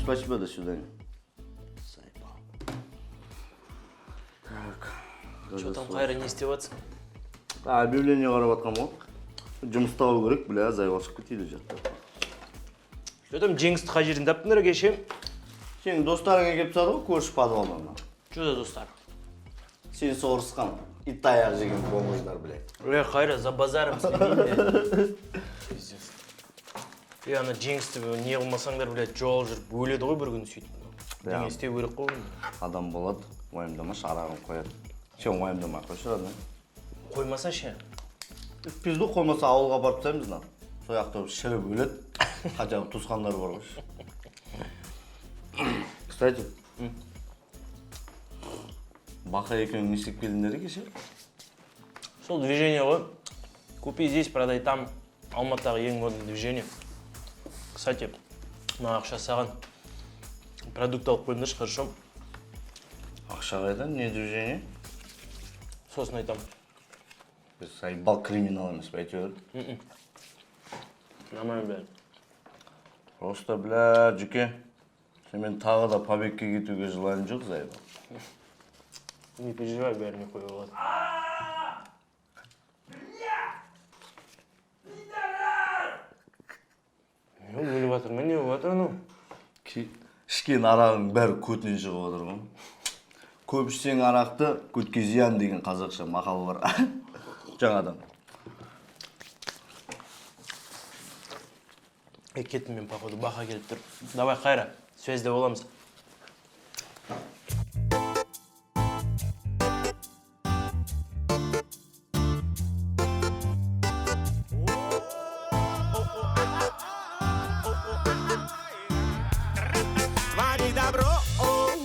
Спасибо, до свидания. Заебал. Так. Че там, Қайра, не істеп жатсың? А, объявление қарап жатқанмын ғой. Жұмыс табу керек, бля, заебал, шығып кетейді жатты. Че там, Жеңісті қай жерден таптыңдар кеше? Сенің достарың келіп тастады ғой көрші подвалдан. Че за достар? Сен соғысқан, ит таяқ жеген бомждар, блядь. Е, Қайра, за базаром следи, блядь. Пиздец. Е, ана Жеңісті не қылмасаңдар, блядь, жоғалып жүріп өледі ғой бір күні сөйтіп. Бірдеңе істеу керек қой оны. Адам болады, уайымдамашы, арағын қояды. Сен уайымдамай қойшы, родной. Қоймаса ше? В пизду, қоймаса ауылға апарып тастаймыз мына. Сол жақта шіріп өледі. Хотя бы туысқандары бар ғой. Кстати, Бақа екеуің не істеп келдіңдер кеше? Сол движение ғой. Купи здесь, продай там. Алматыдағы ең модный движение. Кстати, мына ақша саған. Продукт алып қойыңдаршы, хорошо? Ақша қайдан? Не движение? Сосын айтамын. Біз заебал криминал емес пе әйтеуір? Нормально, блядь. Просто, бля, Жүке, сенімен тағы да побегке кетуге желанием жоқ, заебал. Не переживай, бәрі нихуя болады. Не, өліп жатыр ма, не болып жатыр анау? Ішкен арағың бәрі көтінен шығып жатыр ғой. Көп ішсең арақты, көтке зиян деген қазақша мақал бар. Жаңадан. Е, кеттім мен, походу, Баха келіп тұр. Давай, Қайра, связьде боламыз. Твори добро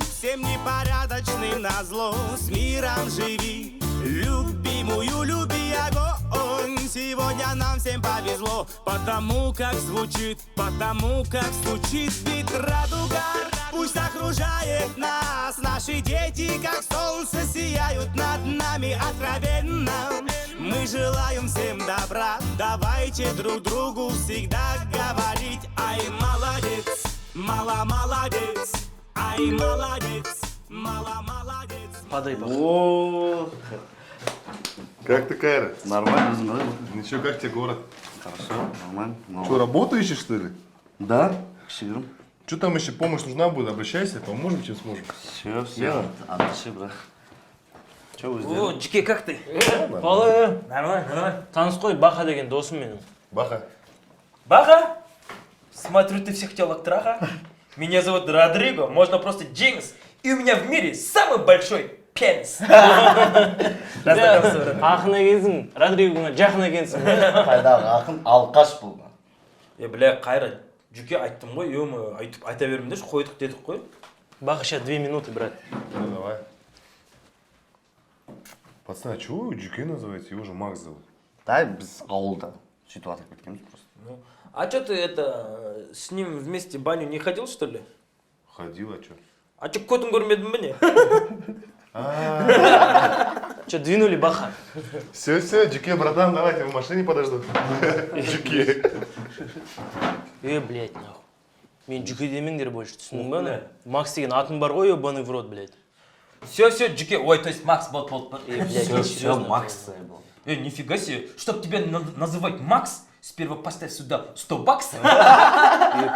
всем непорядочным назло. С миром живи, любимую люби огонь. Сегодня нам всем повезло, потому как звучит, потому как стучит бит радуга. Пусть окружает нас, наши дети, как солнце, сияют над нами откровенно. Мы желаем всем добра, давайте друг другу всегда говорить: ай, молодец, мало молодец, ай, молодец, мало молодец. Подай, Баха. О, Как ты, Кайра? Нормально, өзің қалай? Ничего, как тебе город? Хорошо, нормально. Что, работу ищешь, что ли? Да, кішігірім. Что там еще помощь нужна будет? Обращайся, поможем, чем сможем. Все, все, от души, брат. Че вы О, сделали? Жике, как ты? Қалай? Нормально, нормально. Таныс қой, Баха деген досым менің. Баха. Баха? Смотрю, ты всех телок траха. Меня зовут Родриго, можно просто Джеймс. И у меня в мире самый большой пенис. Раздавался, брат. Ақын екенсің, Родригоңа жақын екенсің. Қайдағы ақын, алқаш бұл. Е, бля, Қайра, Жуке айттым ғой, ё, айтып айта бермеңдерші, қойдық дедік қой. Баха, сейчас 2 минуты, брат. Ну, давай. Пацаны, а чего вы Джуке называете? Его же Макс зовут. Да, біз ауылда сөйтіп атап кеткенбіз просто. Ну, а чё ты это, с ним вместе в баню не ходил, что ли? Ходил, а чё? А чё, көтін көрмедің бе не? Че, двинули, Баха? Все, все, Джуке, братан, давайте в машине подожду. Джуке. Е, блядь, нахуй. Мен Жүке демеңдер больше, түсіндің ба? Ана? Макс деген атың бар ғой, ебаный в рот, блядь. Все, все, Жуке, ой, то есть Макс, вот, вот. Е, блядь, Все, я все, серьезно. Макс заебал. Э, нифига себе, чтоб тебя называть Макс, сперва поставь сюда 100 баксов. Е,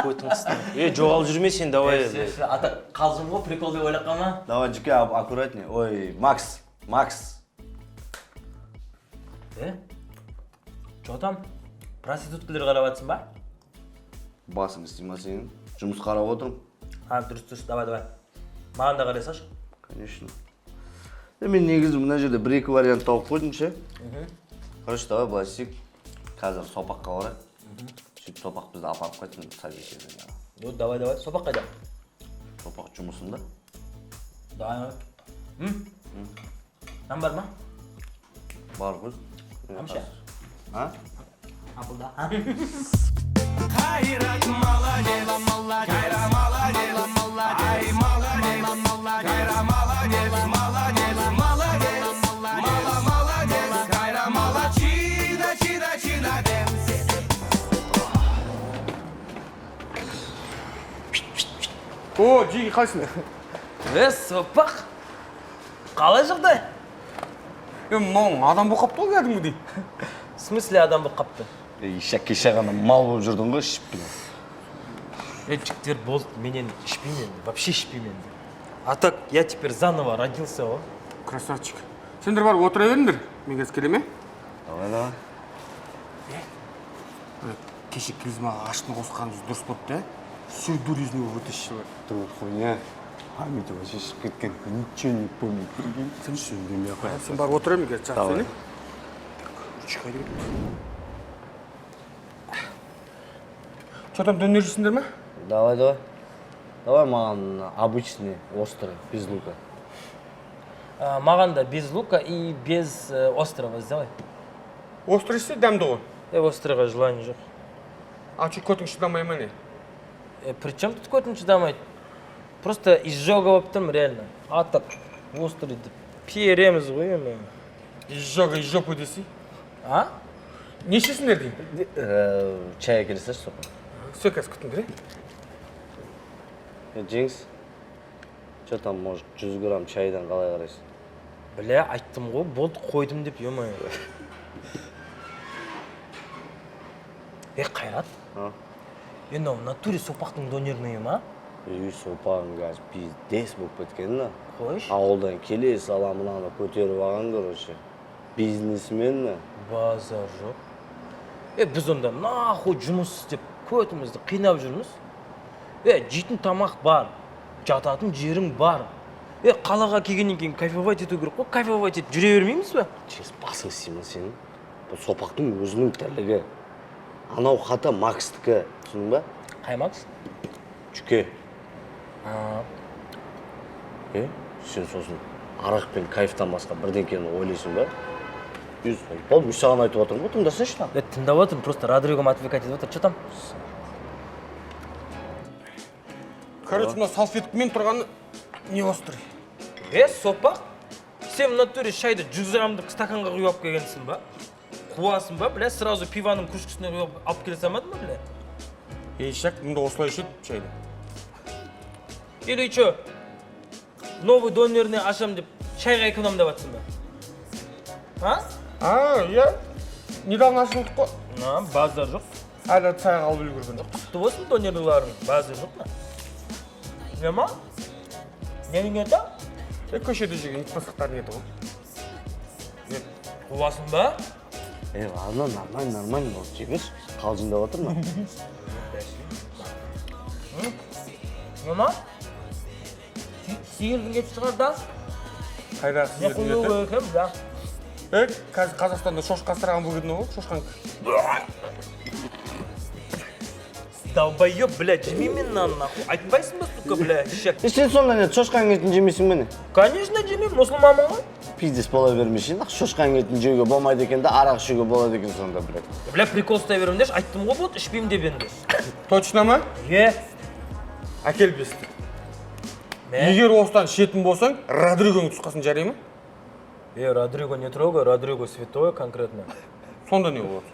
көтің қысты. Е, жоғалып жүрме сен, давай. Все, Блядь. все, ата қалжың ғой, прикол деп ойлап қалма. Давай, Жуке, аккуратнее. Ой, Макс, Макс. Э? Чё там? Проституткалер қарап жатсың ба? Басың істей ма сенің? Жұмыс қарап отырмын. А, дұрыс, дұрыс, давай, давай. Маған да қарай салшы. Конечно. Е, мен негізі мына жерде бір екі вариант тауып қойдым ше. Короче, давай былай істейік. Қазір Сопаққа барайық. Сөйтіп Сопақ бізді апарып қайтсын собеседованиеға. Ну, давай, давай. Сопақ қайда? Сопақ жұмысында. Давай. М? Нан бар ма? Бар ғой. Қамша. А? Абылда. Кайрат молодец, Кайра молодец, ай молодец, Кайра молодец, молодец, молодец, мало молодец, Кайра молодчина, чина, чина, денс. О, Жиги, қалайсың? Е, Сопақ, қалай жағдай? Е, мынауың адам болып қапты ғой кәдімгідей. В смысле адам болып қапты? Ишак, кеше ғана мал болып жүрдің ғой ішіп, блин. Е, жігіттер, болды, мен енді ішпеймін енді, вообще ішпеймін енді. А так, я теперь заново родился ғой. Красавчик. Сендер барып отыра беріңдер. Мен қазір келемін, е? Давай, давай. Кеше клизмаға аштыны қосқанымыз дұрыс болыпты, ә? Всю дурь из него вытащила. Ты хуйня. Память вообще шығып кеткен. Ничего не помню. Прикинь, үндемей ақ қояйын. Сен барып отыра бер, мен қазір Давай. жақсы, не? Так, ручка қайда кетті? Че там, дөнер жейсіңдер ме? Давай, давай. Давай маған обычный, острый, без лука. А, маған да без лука и без острого сделай. Острый ішсе дәмді ғой. Е, острыйға желание жоқ. А че, көтің шыдамай ма, не? Е, при чем тут көтім шыдамайды? Просто изжога болып тұрмын реально. А так, острый деп переміз ғой ема. Изжога, из жопы десей. А? Не ішесіңдер деймін? Чай әкеле салшы, Сопақ. Все, қазір күтіңдер, е? Е, Жеңіс, че там, может, 100 грамм чайдан қалай қарайсың? Бля, айттым ғой, болды, қойдым деп, ё-моё. Е, Қайрат? А? Е, мынау в натуре Сопақтың донерный ма? Үй, Сопағың қазір пиздец болып кеткен да. Қойшы. Ауылдан келе сала мынаны көтеріп алған, короче. Бизнесмен да. Базар жоқ. Е, біз онда нахуй жұмыс істеп, көтімізді қинап жүрміз. Е, жейтін тамақ бар, жататын жерің бар. Е, қалаға келгеннен кейін кайфовать ету керек қой, кайфовать етіп жүре бермейміз ба? Жеңіс, басың істей ма сенің? Бұл Сопақтың өзінің тірлігі. Анау хата Макстікі, түсіндің ба? Қай Макс? Жүке. Е, сен сосын арақ пен кайфтан басқа бірдеңкені ойлайсың ба? Жүз, болды, мен саған айтып отырмын ғой, тыңдасайшы на. Е, тыңдап отырмын, просто Родригом отвлекать етіп отыр. Че там? Короче, мына салфеткамен тұрғаны не острый. Е, Сопақ, сен в натуре шайды 100 граммдық стаканға құйып алып келгенсің ба? Қуасың ба, бля, сразу пиваның кружкасына құйып алып келе салмадың ба, бля? Ей, шак, мұнда осылай ішеді шайды. Или че, новый донерный ашам деп шайға экономдап жатсың ба? А? А, иә. Недавно ашылдық қой. На, базар жоқ. Әлі цайға алып үлгерген жоқ. Құтты болсын донерларың, базар жоқ на. Не ма? Ненің еті? Е, көшеде жүрген ит мысықтардың еті ғой. Қуасың ба? Е, ладно, нормально, нормально, болды, жей берші. Қалжыңдап отыр ма? Не ма? Сиырдың еті шығар да? Қайдағы Не сиырдың құю еті? керек екен, бля. Е, қазір Қазақстанда шошқа асыраған выгодно ғой, шошқанікі. Долбоеб, бля, жемеймін мен мынаны нахуй. Айтпайсың ба, сука, бля, ишак? Е, сен сонда не, шошқаның етін жемейсің бе, не? Конечно, жемеймін, мұсылманмын ғой. Пиздец бола бермеші, нах, шошқаның етін жеуге болмайды екен да, арақ ішуге болады екен сонда, блядь. Бля, прикол ұстай беріңдерші, айттым ғой, болды, ішпеймін деп енді. Точно ма? Е, Әкел бесті. мә. Егер осыдан ішетін болсаң, Родригоның тұсқасын жарай ма? Е, Родриго не трогай, Родриго святой конкретно. Сонда не болады?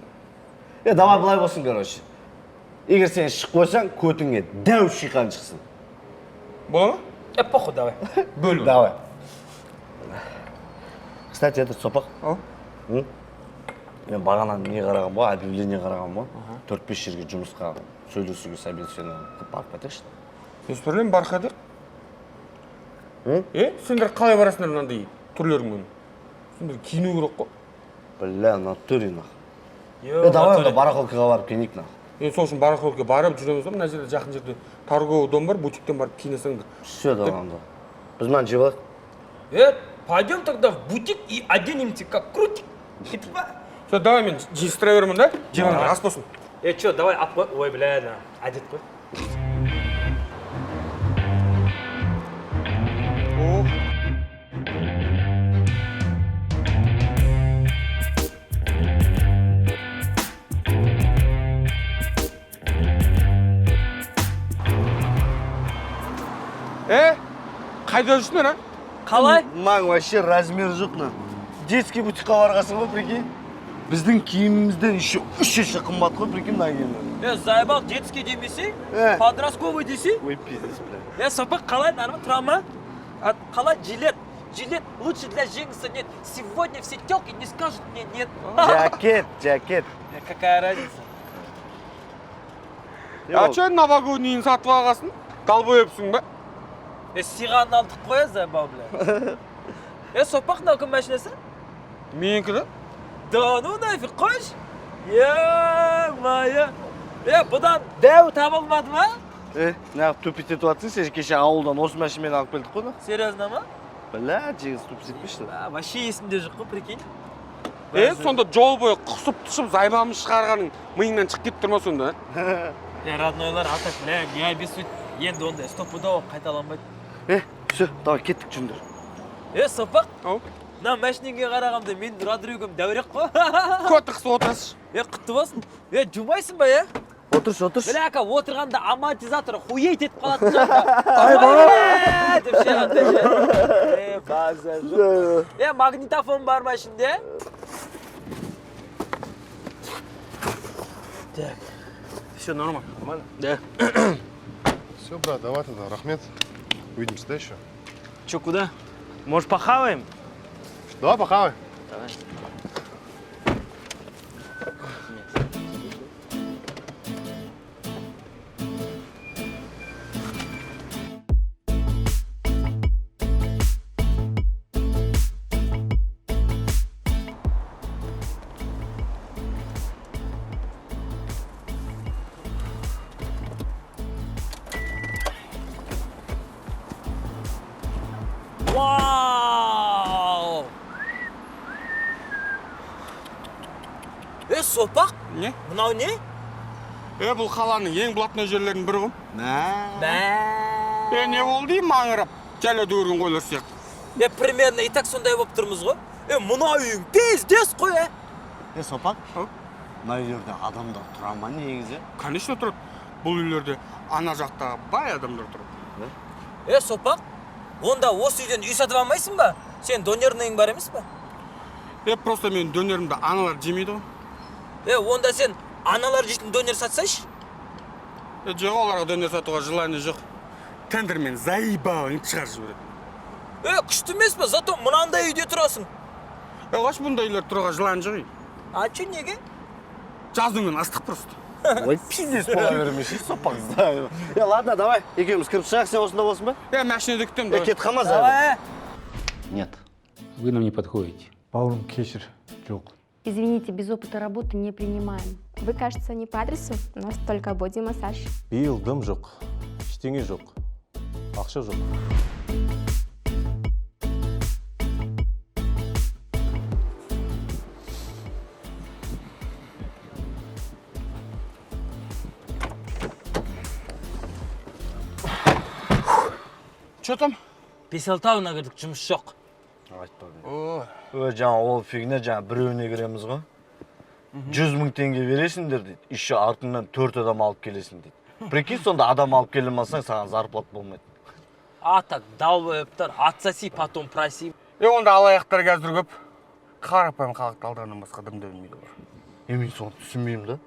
Е, давай былай болсын, короче. Егер сен ішіп қойсаң, көтіңе дәу шиқан шықсын. Бола ма? Е, похуй, давай. Бөлу. Давай. Кстати, этот Сопақ, Ау. Мен бағана не қараған ғой, объявление қараған ғой. 4-5 жерге жұмысқа сөйлесуге, собеседование барып қайтайықшы. Без проблем, бар қайдық. Е, сендер қалай барасыңдар мынандай түрлеріңмен? Сендер киіну керек қой. Бля, натуре нах. Йо, Е, давай натуре. онда барахолкаға барып келейік нах. Енді сол үшін барахолкаға барып жүреміз ғой, мына жерде жақын жерде торговый дом бар, бутиктен барып киіне салыңдар. Все, давай онда. Біз мынаны жеп алайық. Э, пойдем тогда в бутик и оденемся как крутик. Все, давай мен жиыстыра беремін да? Жеп алыңдар, ас болсын. Е, че, давай ап қой. Ой, бля, на, әдет қой. О. Е, қайда жүрсіңдер, а? Қалай? Маң вообще размер жоқ на. Детский бутикқа барғансың ғой, прикинь. Біздің киімімізден еще 3 есе қымбат қой, прикинь, мына киімдер. Е, заебал, детский демесей, Э. подростковый десей. Ой, пиздец, бля. Е, Сопақ, қалай, нормально тұра ма? А, қалай жилет? Жилет лучше для Жеңіса нет. Сегодня все телки не скажут мне нет. Жакет, жакет. Е, какая разница? А че новогоднийін сатып алғасын? Долбоебсің ба? Е, сыйғанын алдық қой, заебал, бля. Е, Сопақ, мынау кім машинасы? Менікі да. Да ну нафиг, қойшы. Е-мое. Е, бұдан дәу табылмады ма? Е, неғып тупить етіп жатсың сен? Кеше ауылдан осы машинамен алып келдік қой, Серьезно ма? Бля, Жеңіс, тупить етпеші. А, вообще есімде жоқ қой, прикинь. Е, сонда жол бойы құсып тұшып займамыз шығарғаның миыңнан шығып кетіп тұр ма сонда? Е, роднойлар, а так, бля, не обессудь. Енді ондай стопудово қайталанбайды. Е, все, давай кеттік, жүріңдер. Е, Сопақ, Ау. мына машинеге қарағанда менің Родригом дәурек қой. Көті қысып отырасыз. Е, құтты болсын. Е, жумайсың ба, е? Отыршы, отыршы. Бля, ака, отырғанда амортизатор хуеть етіп қалатын шығар. Ай, деп ше, андай ше. Е, база жоқ. Е, магнитофон бар ма ішінде? Так. Все норма. Нормально? Да. Все, брат, давай тогда, рахмет. Увидимся, да, еще? Че, куда? Может, похаваем? Давай, похавай. Давай. Вау! Е, Сопақ, Не? мынау не? Е, бұл қаланың ең блатной жерлерінің бірі ғой. Мә. Е, не болды деймін маңырап? Жайлауда көрген қойлар сияқты. Е, примерно и так сондай болып тұрмыз ғой. Е, мына үйің пиздец қой, е. Е, Сопақ, Ау. мына үйлерде адамдар тұра ма негізі? Конечно тұрады. Бұл үйлерде ана жақтағы бай адамдар тұрады. Е, Сопақ, онда осы үйден үй сатып алмайсың ба? Сен донерныйың бар емес па? Е, просто менің дөнерімді аналар жемейді ғой. Е, онда сен аналар жейтін донер сатсайшы. Е, жоқ, оларға дөнер сатуға желание жоқ. Тендермен заебал шығарып жібереді. Е, күшті емес па? Зато мынандай үйде тұрасың. Е, қойшы, бұндай үйлер тұруға желание жоқ. А че, неге? Жаздың күні ыстық просто. Ой, пиздец бола бермеші, Сопақ, знаю. Е, ладно, давай, екеуміз кіріп шығайық, сен осында болсын ба? Е, машинада күтемін. Е, Давай. кетіп қалма, Давай. Нет. Вы нам не подходите. Бауырым, кешір, жоқ. Извините, без опыта работы не принимаем. Вы, кажется, не по адресу. У нас только боди-массаж. Биыл дым жоқ, ештеңе жоқ, ақша жоқ. Че там? Бесалтауына кірдік, жұмыс жоқ. Айтпа. О, Ө, жаңа ол фигня, жаңа біреуіне кіреміз ғой. 100 000 теңге бересіңдер дейді. Еще артыңнан төрт адам алып келесің дейді. Прикинь, сонда адам алып келе алмасаң, саған зарплата болмайды. А так, долбоебтар, отсоси, потом проси. Е, онда алаяқтар қазір көп. Қарапайым халықты алдағаннан басқа дым да білмейді олар. Е, мен соны түсінбеймін да.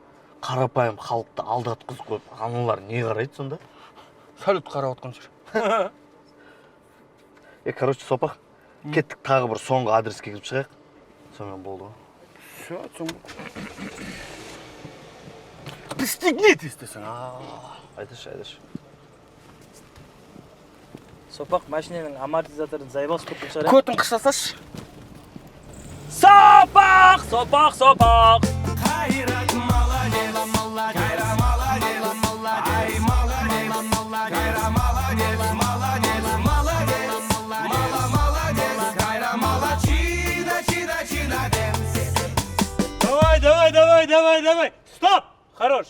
Қарапайым халықты алдатқызып қойып, аналар не қарайды сонда? Салют қарап отқан шығар. Е, короче, Сопақ, кеттік, тағы бір соңғы адреске кіріп шығайық. Сонымен болды ғой. Все, түсін. Пристегнитесь десең. Айташы, айташы. Сопақ, машинаның амортизаторын заебал шығып шығар. Көтін қышасашы. Сопақ, Сопақ, Сопақ. Қайрат молодец, Кайра молодец, ай молодец, Кайра молодец, молодец, молодец, мала молодец, Кайра молодчина, чина, чина, денс. Давай, давай, давай, давай, давай. Стоп! Хорош.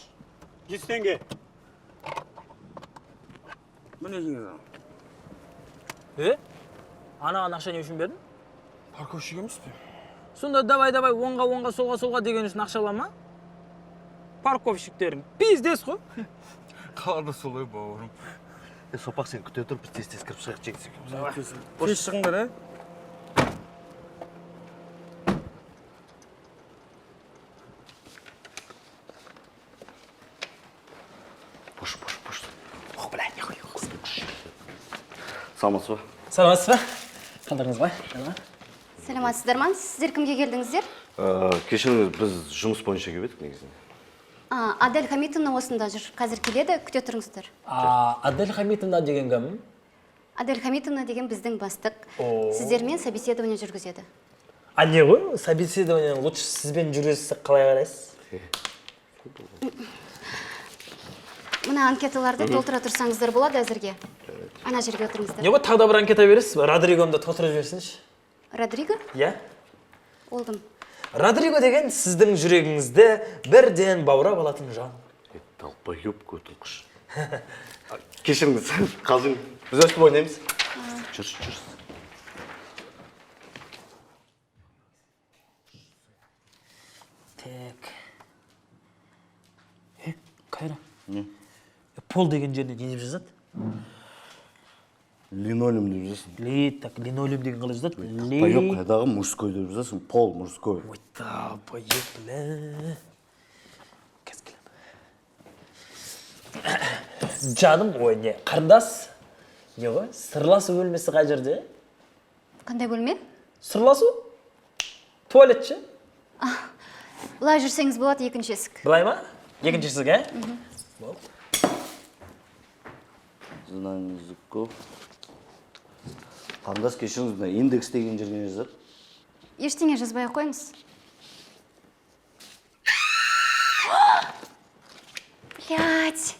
100 теңге. Міне жеңіз. Е? Анаған ақша не үшін бердің? Парковщик емес пе? Сонда давай, давай, оңға, оңға, солға, солға деген үшін ақша ала ма? Парковщиктерің пиздец қой. Қалада солай, бауырым. Е, Сопақ, сен күте тұр, біз тез тез кіріп шығайық, Жеңіс екеуміз. Тез шығыңдар, е. Саламатсыз ба? Саламатсыз ба? Қалдарыңыз қалай? Саламатсыздар ма? Сіздер кімге келдіңіздер? Кешіріңіз, біз жұмыс бойынша келіп едік негізінде. Адель Хамитовна осында жүр. Қазір келеді, күте тұрыңыздар. Адель Хамитовна деген кім? Адель Хамитовна деген біздің бастық. О. Сіздермен собеседование жүргізеді. А не ғой, собеседование лучше сізбен жүргізсек, қалай қарайсыз? Мына анкеталарды толтыра тұрсаңыздар болады әзірге. Ана жерге отырыңыздар. Не ғой, тағы да бір анкета бересіз ба? Родригомды толтырып жіберсінші. Родриго? Иә. Ол кім? Родриго деген сіздің жүрегіңізді бірден баурап алатын жан. Долбоеб, көтін. Кешіріңіз, қалжың. Біз өстіп ойнаймыз. Жүрші, жүрші. Так. Е, Кайра. Не? Пол деген жеріне не деп жазады? Линолеум деп жазасың. Ли, так, линолеум деген қалай жазады? Ли. Долбоеб, қайдағы мужской деп жазасың? Пол мужской. Ой, долбоеб, бля. Қазір келемін. Жаным, ой, не, қарындас. Не ғой, сырласу бөлмесі қай жерде? Қандай бөлме? Сырласу? Туалет ше? Былай жүрсеңіз болады, екінші есік. Былай ма? Екінші есік, ә? Болды. Знание языков. Қарындас, кешіріңіз, мына индекс деген жерге не жазады? Ештеңе жазбай ақ қойыңыз. Блять.